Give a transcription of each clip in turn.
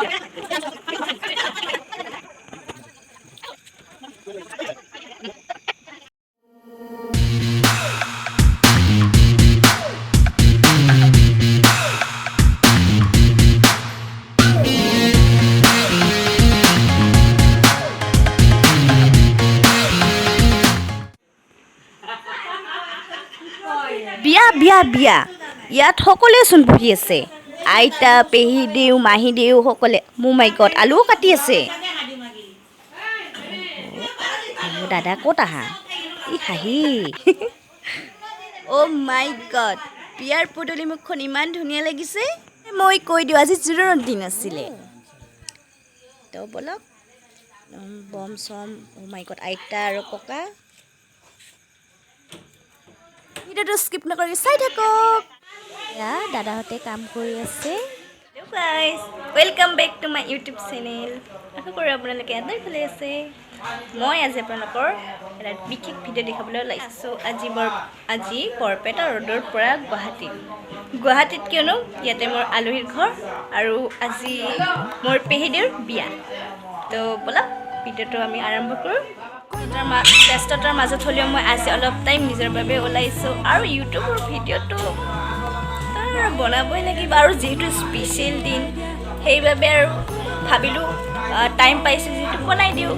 বিয়া বিয়া বিয়া, ইয়াত সকলোৱেচোন বহি আছে। আইতা, পেহীদেউ, মাহীদেউ সকলে। মোৰ মাইকত আলুও কাটি আছে। অ' দাদা, ক'ত আহা? ই হাঁহি। অ' মাই গড, বিয়াৰ পদূলি মুখখন ইমান ধুনীয়া লাগিছে। মই কৈ দিওঁ, আজি জোৰোণৰ দিন আছিলে। তো ব'লক, বম চম। অ' মাই গড, আইতা আৰু ককা। ভিডিঅ'টো স্কিপ নকৰি চাই থাকক। এয়া দাদাহঁতে কাম কৰি আছে। Hello guys, welcome back to my YouTube channel. আশা কৰোঁ আপোনালোকে আটাই ভালে আছে। মই আজি আপোনালোকৰ এটা বিশেষ ভিডিঅ' দেখাবলৈ ওলাইছোঁ। আজি বৰপেটা ৰোডৰ পৰা গুৱাহাটীত। গুৱাহাটীত কিয়নো ইয়াতে মোৰ আলহীৰ ঘৰ আৰু আজি মোৰ পেহীদেউৰ বিয়া। তো ব'লক, ভিডিঅ'টো আমি আৰম্ভ কৰোঁ। ব্যস্ততাৰ মাজত হ'লেও মই আজি অলপ টাইম নিজৰ বাবে ওলাইছোঁ আৰু ইউটিউবৰ ভিডিঅ'টো তাৰ বনাবই লাগিব আৰু যিহেতু স্পেচিয়েল দিন, সেইবাবে আৰু ভাবিলোঁ টাইম পাইছোঁ যিহেতু বনাই দিওঁ।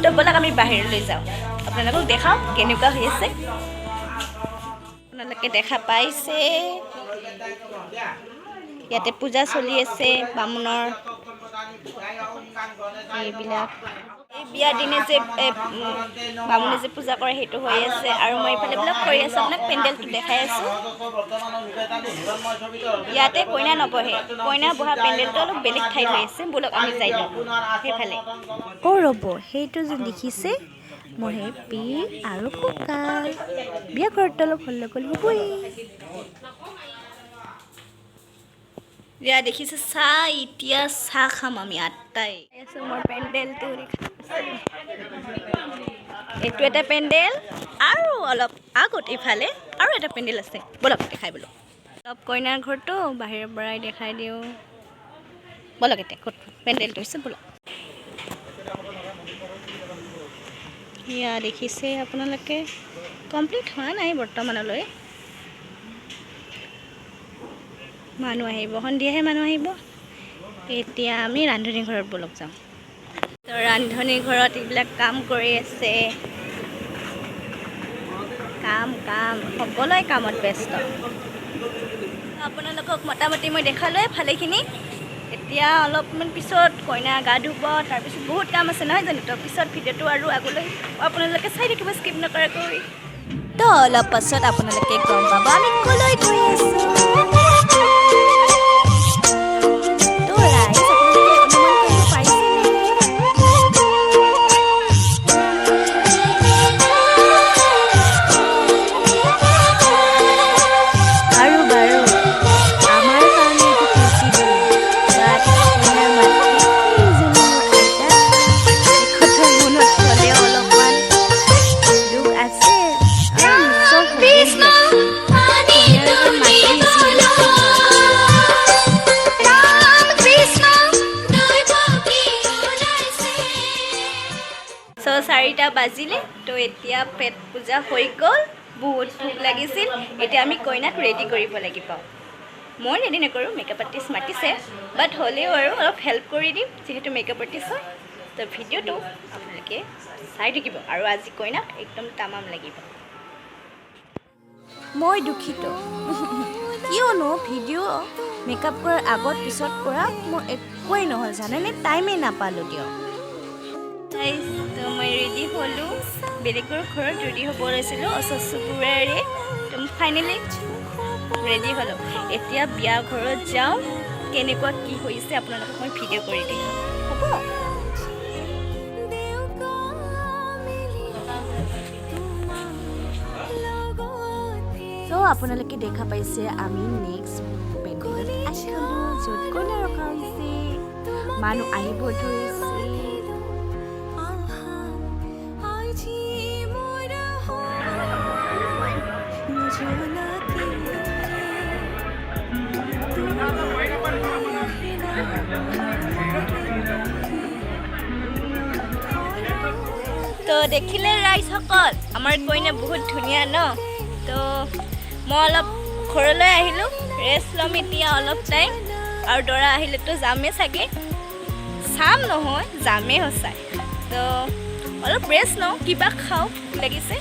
তো ব'লক, আমি বাহিৰলৈ যাওঁ, আপোনালোকক দেখাওঁ কেনেকুৱা হৈ আছে। আপোনালোকে দেখা পাইছে, ইয়াতে পূজা চলি আছে বামুণৰ। এইবিলাক এই বিয়াৰ দিনে যে বামুণে যে পূজা কৰে, সেইটো হৈ আছে আৰু মই এইফালে ব্লগ কৰি আছোঁ, আপোনাক পেণ্ডেলটো দেখাই আছোঁ। ইয়াতে কইনা নবহে, কইনা বহা পেণ্ডেলটো অলপ বেলেগ ঠাইত হৈ আছে। ব'লক, আমি যাই লওঁ সেইফালে। অ' ৰ'ব, সেইটো যে দেখিছে, মোৰ সেই পি আৰু ককা। বিয়া ঘৰত অলপ হল্লগোল হ'বই। এয়া দেখিছে চাহ। এতিয়া চাহ খাম আমি আটাই আছোঁ। মোৰ পেণ্ডেলটো এইটো এটা পেণ্ডেল আৰু অলপ আগত ইফালে আৰু এটা পেণ্ডেল আছে। ব'লক, দেখাই বোলো অলপ। কইনাৰ ঘৰটো বাহিৰৰ পৰাই দেখাই দিওঁ। ব'লক, এতিয়া ক'ত পেণ্ডেলটো হৈছে ব'লক। এয়া দেখিছে আপোনালোকে, কমপ্লিট হোৱা নাই বৰ্তমানলৈ। মানুহ আহিব, সন্ধিয়াহে মানুহ আহিব। এতিয়া আমি ৰান্ধনী ঘৰত ব'লক যাওঁ। তো ৰান্ধনী ঘৰত এইবিলাক কাম কৰি আছে। কাম কাম, সকলোৱে কামত ব্যস্ত। আপোনালোকক মোটামুটি মই দেখালোৱে ভালেখিনি। এতিয়া অলপমান পিছত কইনা গা ধুব, তাৰপিছত বহুত কাম আছে, নহয় জানো? তো পিছত ভিডিঅ'টো আৰু আগলৈ আপোনালোকে চাই থাকিব স্কিপ নকৰাকৈ। তো অলপ পাছত আপোনালোকে গম পাব আমি ক'লৈ গৈ আছোঁ। তো ৰাইজ, আপোনালোকে অনুমান কৰিব পাৰিছেনে? বাৰু বাৰু, আমাৰ কাৰণে এইটো ফূৰ্তি দিন, বাট কইনাৰ মাতৃ এইজনী মোৰ আইতা, তেখেতৰ মনত হ'লেও অলপমান দুখ আছে আৰু নিশ্চয় হ'বই দিয়কচোন। কইনাৰ এজন মাতৃ যিহেতু। ৰাম কৃষ্ণ দৈৱকী ওলাইছে। চ' 4টা বাজিলে। তো এতিয়া পেট পূজা হৈ গ'ল, বহুত ভোক লাগিছিল। এতিয়া আমি কইনাক ৰেডি কৰিব লাগিব। মই ৰেডি নকৰোঁ, মেকআপ আৰ্টিষ্ট মাতিছে, বাট হ'লেও আৰু অলপ হেল্প কৰি দিম, যিহেতু মেকআপ আৰ্টিষ্ট হয়। তো ভিডিঅ'টো আপোনালোকে চাই থাকিব আৰু আজি কইনাক একদম তামাম লাগিব। মই দুখিত, কিয়নো ভিডিঅ' মেকআপ কৰাৰ আগত পিছত কৰা মোৰ একোৱেই নহ'ল, জানেনে? টাইমেই নাপালোঁ দিয়ক। তো মই ৰেডি হ'লোঁ। বেলেগৰ ঘৰত ৰেডি হ'ব লৈছিলোঁ ওচৰ চুবুৰীয়াৰে। তো ফাইনেলি ৰেডি হ'লোঁ। এতিয়া বিয়া ঘৰত যাওঁ, কেনেকুৱা কি হৈছে আপোনালোকক মই ভিডিঅ' কৰি দিম, হ'ব? দেউকা মিলি তোমাৰ লগতে। চ' আপোনালোকে দেখা পাইছে, আমি নেক্সট পেণ্ডেলত আহি গ'লোঁ, য'ত কইনা ৰখা হৈছে। মানুহ আহিব ধৰিছে। আহা আজি মোৰ নজনাকে তুমি আহিলা। দেখিলে ৰাইজসকল, আমাৰ কইনা বহুত ধুনীয়া ন? তো মই অলপ ঘৰলৈ আহিলোঁ, ৰেষ্ট ল'ম এতিয়া অলপ টাইম। আৰু দৰা আহিলেতো যামেই চাগে, চাম নহয়, যামেই সঁচাই। তো অলপ ৰেষ্ট লওঁ, কিবা খাওঁ, ভোক লাগিছে।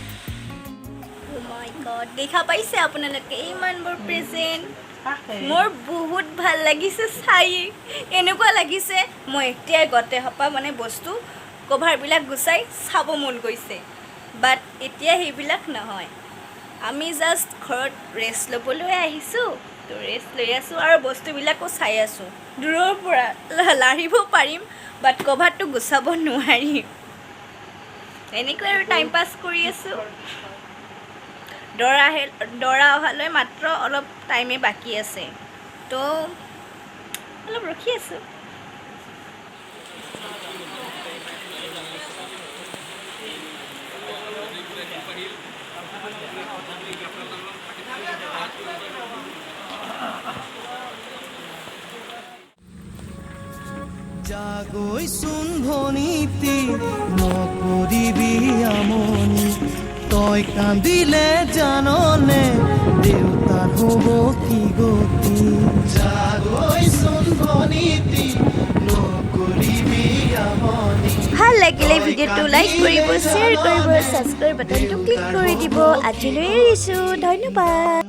মাই গড, দেখা পাইছে আপোনালোকে ইমানবোৰ প্ৰেজেণ্ট? মোৰ বহুত ভাল লাগিছে চাই। এনেকুৱা লাগিছে মই এতিয়াই গোটেই সোপা মানে বস্তু কভাৰবিলাক গুচাই চাব মন গৈছে। বাট এতিয়া সেইবিলাক নহয়, আমি জাষ্ট ঘৰত ৰেষ্ট ল'বলৈ আহিছোঁ। তো ৰেষ্ট লৈ আছোঁ আৰু বস্তুবিলাকো চাই আছোঁ দূৰৰ পৰা। লাৰিব পাৰিম, বাট কভাৰটো গুচাব নোৱাৰিম। এনেকৈ আৰু টাইম পাছ কৰি আছোঁ। দৰা অহালৈ মাত্ৰ অলপ টাইমে বাকী আছে, তো অলপ ৰখি আছোঁ। যাগৈ চোন ভনীটি, নকৰিবি আমনি। তই কান্দিলে জাননে দেউতাৰ হ'ব কি গতি? যাগৈ চোন ভনীটি, নকৰিবি আমনি। ভাল লাগিলে ভিডিঅ'টো লাইক কৰিব, শ্বেয়াৰ কৰিব, ছাবস্ক্ৰাইব বাটনটো ক্লিক কৰি দিব। আজিলৈ এৰিছোঁ, ধন্যবাদ।